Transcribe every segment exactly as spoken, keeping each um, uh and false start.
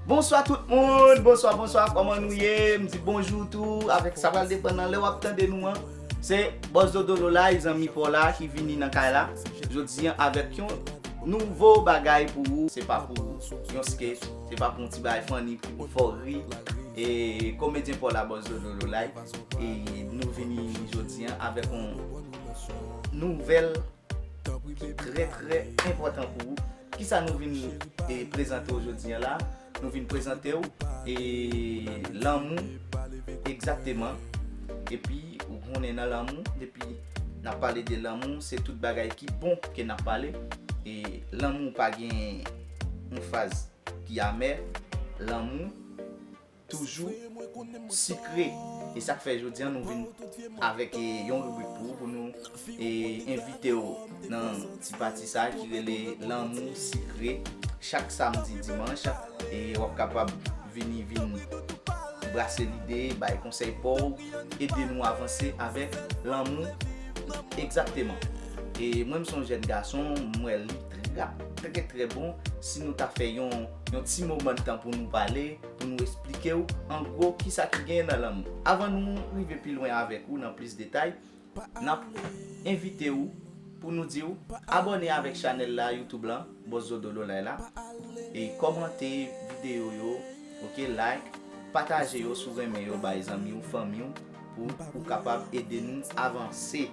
Bonswa tout moun, bonswa, bonswa, kòman nou ye? M di bonjou tou, avèk sa pral depann nan lè w ap tande nou an. Se Bòs Dodo Lolay, zanmi pa w la ki vini nan kay la. Jodi an avèk yon nouvo bagay pou ou. Se pa pou yon sketch, se pa pou yon ti bagay funny pou fè w ri. E komedyen pa w la, Bòs Dodo Lolay. E nou vini jodi an avèk yon nouvèl ki trè, trè enpòtan pou ou. Kisa nou vin, e, prezante w jodi an la? Nou vin prezante w, e, lanmou, egzakteman. Epi, ou konnen nan lanmou, depi n ap pale de lanmou, se tout bagay ki bon ke n ap pale. E lanmou pa gen yon faz ki amè. Lanmou toujou sikre. E sa k fè jodi an nou vin avèk, e, yon ribrik pou, pou nou, e, envite w nan ti pati sa ki rele Lanmou Sikre. Chak samdi, dimanch, e w ap kapab vini, vin brase lide, bay konsèy pa w, ede nou avanse avèk lanmou. Egzakteman. E mwen, m se yon jèn gason, m wè li trè, trè, trè bon si nou ta fè yon, yon ti moman de tan pou nou pale, pou nou eksplike w, an gwo, kisa ki genyen nan lanmou. Avan nou rive pi lwen avèk ou nan plis detay, n ap envite w pou nou di w abòne avèk chanèl la, YouTube lan, Bòs Dodo Lolay la, e kòmante videyo yo, oke, like, pataje yo si w renmen yo bay zanmi w, fanmi w, pou ou kapab ede nou avanse.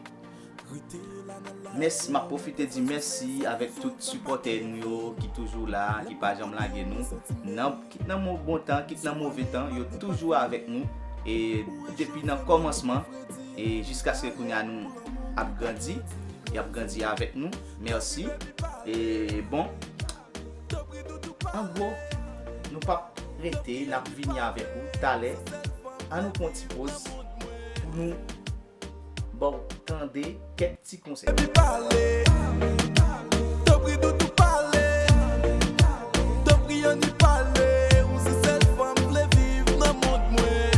Mèsi, m ap pwofite di mèsi avèk tout sipòtè nou yo ki toujou la, ki pa janm lage nou. Nan, kit nan mo-, bon tan, kit nan move tan, yo toujou avèk nou. E depi nan kòmansman, e jiskaske kounye a nou ap grandi, y ap grandi avèk nou. Mèsi. E bon, an gwo, nou p ap rete, n ap vini avèk ou talè. Ann nou pran ti poz pou nou ba w tande kèk ti konsèy. Epi pale, tanpri doudou pale, tanpri anni pale, ou se sèl fanm m vle viv nan mond mwen.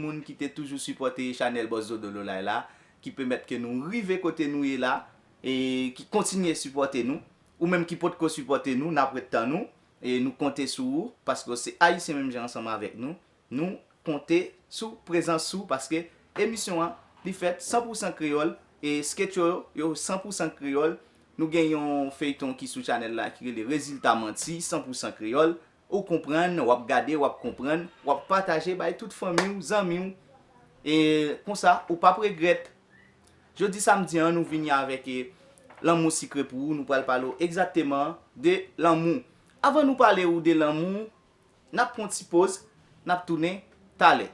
Moun ki te toujou sipòte chanèl Bòs Dodo Lolay la, ki pèmèt ke nou rive kote nou ye la, e ki kontinye sipòte nou. Ou menm ki potko sipòte nou, n ap ret tann ou. E nou konte sou ou, paske w se Ayisyen menm jan ansanm avèk nou. Nou konte sou prezans ou, paske emisyon an, li fèt san pou san kreyòl, e sketch yo, yo san pou san kreyòl. Nou gen yon feyton ki sou chanèl la ki rele Rezilta Manti, san pou san kreyòl. Ou konprann, w ap gade, w ap konprann, w ap pataje bay tout fanmi w, zanmi w. E konsa, ou p ap regrèt. Jodi samdi an, nou vini avèk, e, lanmou sikre pou ou. Nou pral pale w egzakteman de lanmou. Avan nou pale w de lanmou, n ap pran ti poz, n ap tounen talè.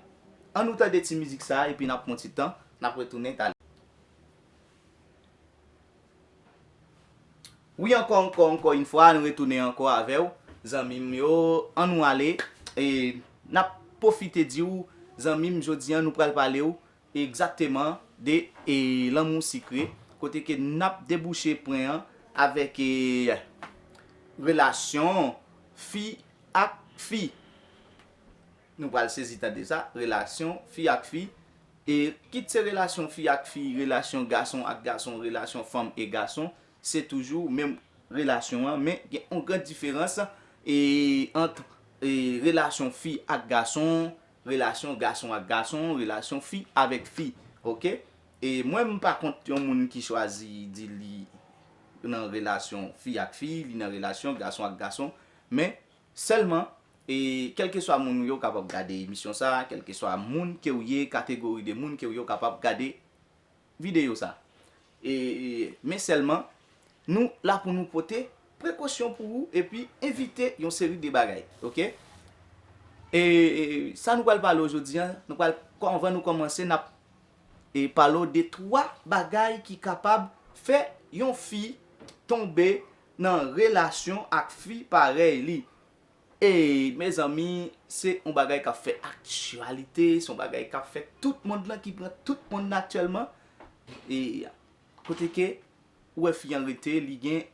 Ann nou tande ti mizik sa, epi n ap pran ti tan, n ap retounen talè. Wi, ankò, ankò, ankò yon fwa, nou retounen ankò avè w, zanmi m yo. Ann nou ale. E n ap pwofite di w, zanmi m, jodi an, nou pral pale w egzakteman de, e, lanmou sikre, kote ke n ap debouche pwen an avèk, e, relasyon fi ak fi. Nou pral sezi tande sa, relasyon fi ak fi. E kit se relasyon fi ak fi, relasyon gason ak gason, relasyon fanm e gason, se toujou menm relasyon an, men gen yon gran diferans, e, ant, e, relasyon fi ak gason, relasyon gason ak gason, relasyon fi avèk fi, oke? E mwen, m pa kont yon moun ki chwazi di li nan relasyon fi ak fi, li nan relasyon gason ak gason, men sèlman, e, kèlkeswa moun ou ye, w kapab gade emisyon sa, kèlkeswa moun ke w ye, kategori de moun ke w ye, w kapab gade videyo sa. E, e, men sèlman, nou la pou nou pote prekosyon pou ou epi evite yon seri de bagay, oke? E, e, sa nou pral pale w jodi an, nou pral, anvan nou kòmanse, n ap, e, pale w de twa bagay ki kapab fè yon fi tonbe nan relasyon ak fi parèy li. E, mezanmi, se yon bagay k ap fè aktyalite, se yon bagay k ap fè tout mond lan, ki pran tout mond lan aktyèlman. E, kote ke ou wè fi an rete, li gen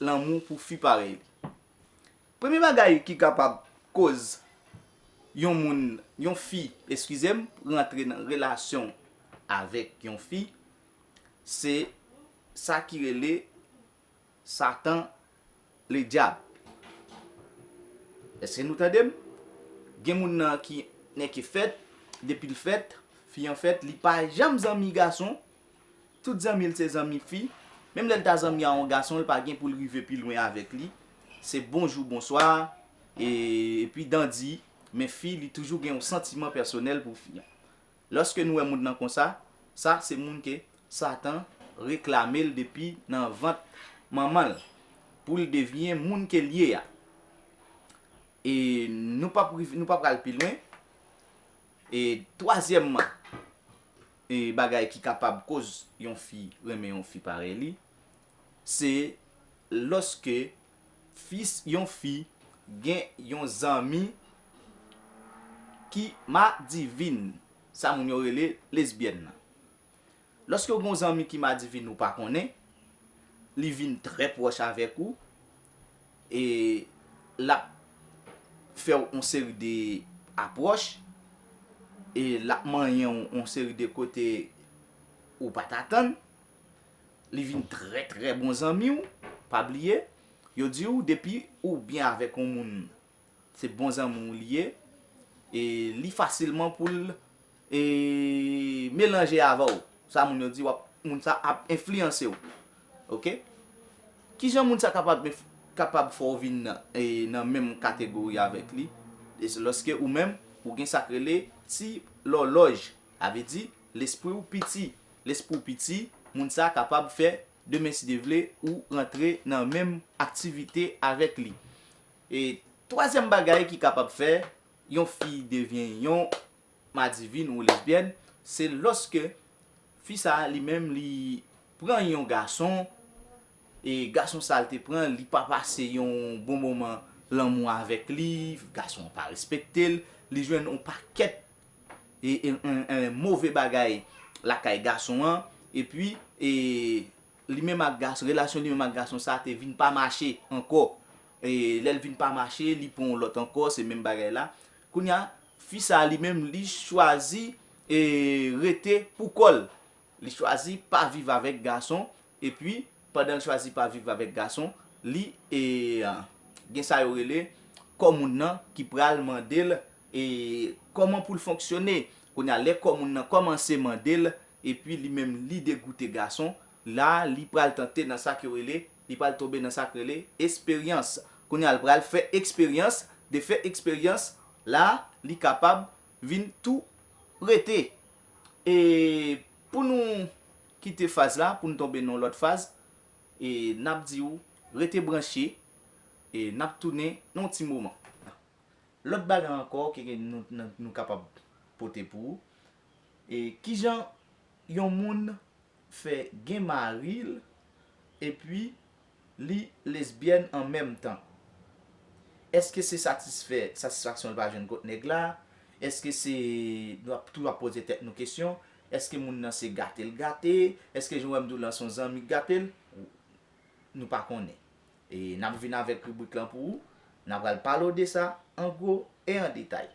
lanmou pou fi parèy li. Premye bagay ki kapab koz yon moun, yon fi, eskize m, rantre nan relasyon avèk yon fi, se sa ki rele Satan, le dyab. Èske nou tande m? Gen moun nan ki nèke fèt, depi l fèt, fi an fèt, li pa janm zanmi gason. Tout zanmi l se zanmi fi. Menm lè l ta zanmi a yon gason, l pa gen pou l rive pi lwen avèk li. Se bonjou, bonswa, e, epi dandi, men fi, li toujou gen yon santiman pèsonèl pou fi an. Lòske nou wè moun nan konsa, sa se moun ke Satan reklame l depi nan vant manman l pou l devyen moun ke l ye a. E nou p ap rive, nou p ap pral pi lwen. E twazyèmman, e bagay ki kapab koz yon fi renmen yon fi parèy li, se lòske fi, yon fi gen yon zanmi ki madivin, sa moun yo rele lesbyèn nan. Lòske w gen yon zanmi ki madivin ou pa konnen, li vin trè pwòch avèk ou, e l ap fè w yon seri de apwòch, e l ap manyen w yon seri de kote ou pa t atann. Li vin trè, trè bon zanmi w. Pa bliye, yo di w depi ou byen avèk yon moun, se bon zanmi w li ye, e li fasilman pou l, e, melanje avè w. Sa moun yo di, w ap, moun sa ap enfliyanse w. Oke? Kijan moun sa kapab enf-, kapab fè w vin nan, e, nan menm kategori avèk li? E se lòske ou menm, ou gen sa k rele ti lòlòj. Sa vle di, lespri w piti. Lespri w piti, moun sa kapab fè, demen si Dye vle, ou rantre nan menm aktivite avèk li. E twazyèm bagay ki kapab fè yon fi devyen yon madivin ou lesbyèn, se lòske fi sa a li menm li pran yon gason, e gason sa a l te pran, li pa pase yon bon moman lanmou avèk li, gason an pa respekte l, li jwenn yon pakèt e, e, en, en, move bagay lakay gason an, epi, e, li menm ak gason, relasyon li menm ak gason sa a te vin pa mache ankò. E lè l vin pa mache, li pran yon lòt ankò, se menm bagay la. Kounye a, fi sa a li menm, li chwazi, e, rete pou kò l. Li chwazi pa viv avèk gason, epi, pandan l chwazi pa viv avèk gason, li, e, gen sa yo rele kò moun nan ki pral mande l, e, kòman pou l fonksyone. Kounye a, lè kò moun nan kòmanse mande l, epi li menm li degoute gason, la, li pral tante nan sa k yo rele, li pral tonbe nan sa k rele esperyans. Kounye a, l pral fè eksperyans, de fè eksperyans, la, li kapab vin tou rete. E pou nou kite faz la, pou nou tonbe nan yon lòt faz, e n ap di w, rete branche, e n ap tounen nan yon ti moman. Lòt bagay ankò ke, ke nou, nou, nou kapab pote pou ou, e kijan yon moun fè gen mari l, epi li lesbyèn an menm tan? Èske se satisfè, satisfaksyon l pa jwenn kot nèg la? Èske se, nou ap toujou ap poze tèt nou kesyon, èske moun nan se gate l gate? Èske jan w wè m di w lan se yon zanmi k gate l? Nou pa konnen. E n ap vin avèk ribrik lan pou ou, n ap pral pale w de sa an gwo e an detay.